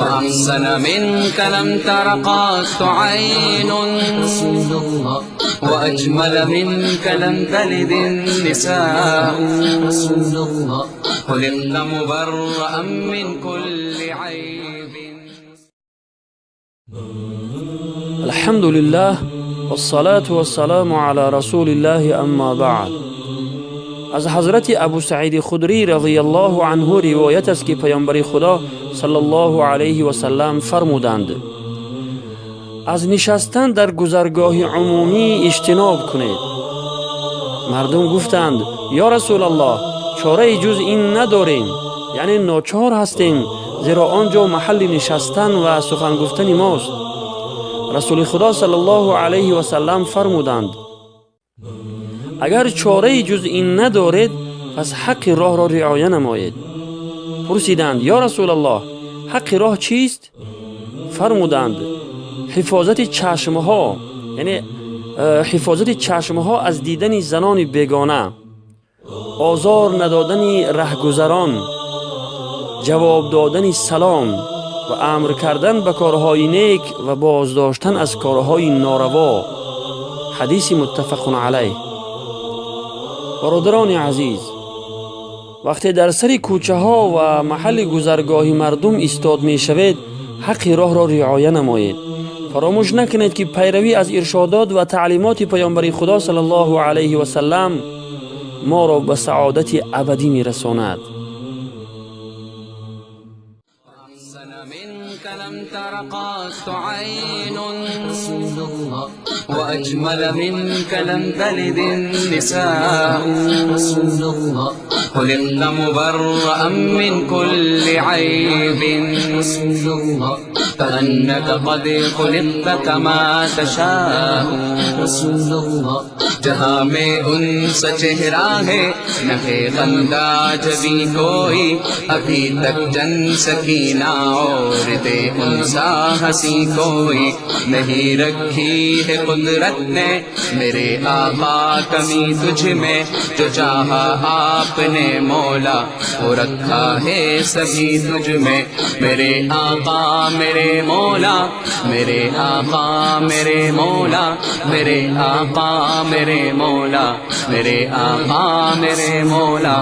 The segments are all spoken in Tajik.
وأحسن منك لم تر قط عين رسول الله وأجمل منك لم تلد النساء رسول الله خلقت مبرأ من كل عيب. الحمد لله والصلاة والسلام على رسول الله، أما بعد. Аз ҳазрати Абу Саиди Худрӣ разияллоҳу анҳу ривоят аст, ки паёмбари Худо саллаллоҳу алайҳи васаллам фармуданд: «Аз нишастан дар гузаргоҳи умумӣ иҷтиноб кунед». Мардум гуфтанд: «Ё Расулаллоҳ, чораи ҷуз ин надорем, яъне ночор ҳастем, зеро он ҷо маҳалли нишастан ва сухан гуфтани мост». Расули Худо саллаллоҳу алайҳи васаллам фармуданд: «Агар чораи ҷуз ин надоред, пас ҳаққи роҳро риоя намоед». Пурсиданд: «Ё Расулаллоҳ, ҳаққи роҳ чист?» Фармуданд: «Ҳифозати чашмҳо, яъне ҳифозати чашмҳо аз дидани занони бегона, озор надодани раҳгузарон, ҷавоб додани салом ва амр кардан ба корҳои нек ва боздоштан аз корҳои нораво». Ҳадиси муттафақун алайҳ. Бародарони азиз, вақте дар сари кӯчаҳо ва маҳалли гузаргоҳи мардум истод мешавед, ҳаққи роҳро риоя намоед. Фаромӯш накунед, ки пайравӣ аз иршодот ва таълимоти паёмбари Худо саллаллоҳу алайҳи васаллам моро ба саодати абадӣ мерасонад. أحسن منك لم تر قط عين رسول الله وأجمل منك لم تلد النساء رسول الله خلقت مبرأ من كل عيب رسول الله كأنك قد خلقت كما تشاء رسول الله जहाँ में उनसा चेहरा है, न है खंदा जबीं कोई, अभी तक जन सकी ना और दे उनसा हसीं कोई। नहीं रखी है कुदरत ने, मेरे आका, कमी तुझ में, जो चाहा आपने मौला, वो रखा है सभी तुझ में। मेरे आका, मेरे मौला, मेरे आका, मेरे मौला, मेरे आका, मेरे मौला, मेरे आका, मेरे मौला,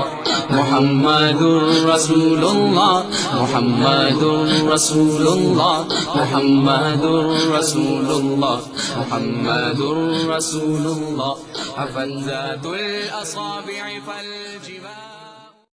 मोहम्मदुर रसूलुल्लाह, मोहम्मदुर रसूलुल्लाह, मोहम्मदुर रसूलुल्लाह, मोहम्मदुर रसूलुल्लाह। हफत ज़ातुल असाबिअ फल जिबाल।